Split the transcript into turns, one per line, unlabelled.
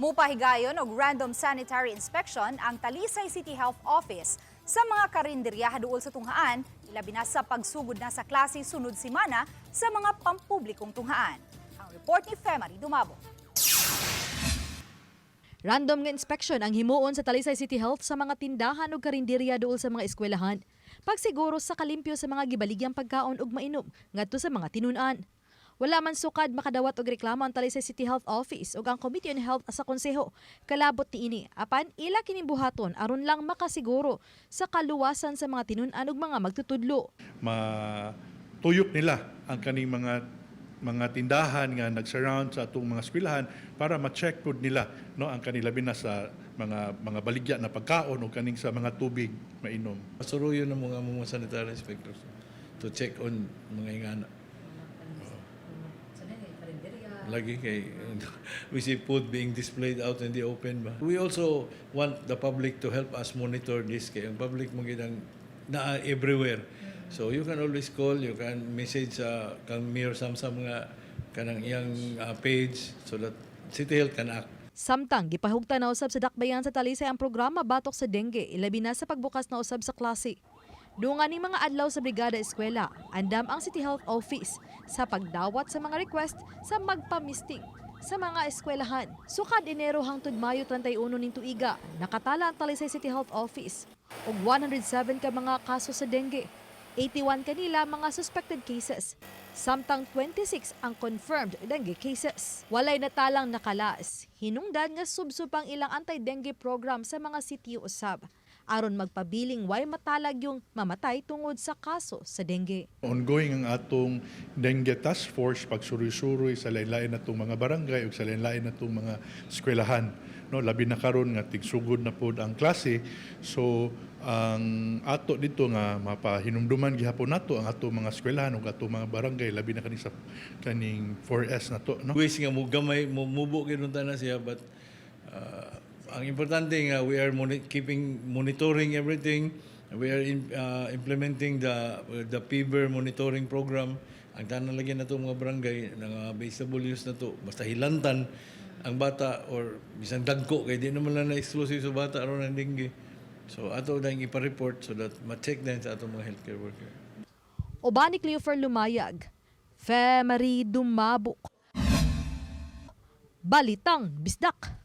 Mupahigayon og random sanitary inspection ang Talisay City Health Office sa mga karinderya duol sa tunghaan, ilabi na sa pagsugod na sa klase sunod simana sa mga pampublikong tunghaan. Ang report ni Femary Dumabo.
Random nga inspection ang himuon sa Talisay City Health sa mga tindahan ug karinderya duol sa mga eskwelahan. Pagsiguro sa kalimpyo sa mga gibaligyang pagkaon ug mainom ngadto sa mga tinun-an. Wala man sukad makadawat og reklamo ang Talisay City Health Office ug ang Committee on Health sa Konseho. Kalabot niini apan ila kining buhaton aron lang makasiguro sa kaluwasan sa mga tinun-an ug mga magtutudlo.
Matuyok nila ang kaning mga tindahan nga nag-surround sa atong mga eskwelahan para ma-check pud nila, no, ang kanila na sa mga baligya na pagkaon o kaning sa mga tubig mainom.
Pasuruyon ng mga sanitary inspectors to check on mga ingana. Lagi kay we see food being displayed out in the open ba. We also want the public to help us monitor this kay ang public mo gyud ang naa everywhere. So you can always call, you can message sa kang Mayor Samsam nga kanang iyang page so that City Health can act.
Samtang gipahugtan na usab sa dakbayan sa Talisay ang programa batok sa dengue, ilabi na sa pagbukas na usab sa klase. Dungan ning mga adlaw sa Brigada Eskwela, andam ang City Health Office sa pagdawat sa mga request sa magpamisting sa mga eskwelahan. Sukad Enero hangtod Mayo 31 ning tuiga, nakatala ang Talisay City Health Office og 107 ka mga kaso sa dengue. 81 kanila mga suspected cases, samtang 26 ang confirmed dengue cases. Walay natalang nakalas. Hinungdan nga subsob ang ilang anti-dengue program sa mga sitio usab aron magpabiling way matalag yung mamatay tungod sa kaso sa dengue.
Ongoing ang atong dengue task force, pagsuroy-suroy sa lain-lain natong mga barangay ug sa lain-lain natong mga eskwelahan. No, labi na karon nga tigsugod na pod ang klase. So ang ato dito nga mapahinumduman gihapon nato ang ato mga eskwelahan ug ato mga barangay, labi na kani sa kaning 4S nato, no.
Wish nga mo gamay mo mubo gyud unta na siya, but ang importante nga we are keeping monitoring everything. We are implementing the fever monitoring program. Ang tanan lagi na to mga barangay nga BSWs na to, basta hilantan ang bata or bisan dagko kay di naman lang na exclusive sa bata aron ang dengue, so ato dahil ipa-report so that ma-check din sa atong mga healthcare worker.
Uban ni Cleofer Lumayag, Fe Marie Dumabok. Balitang Bisdak.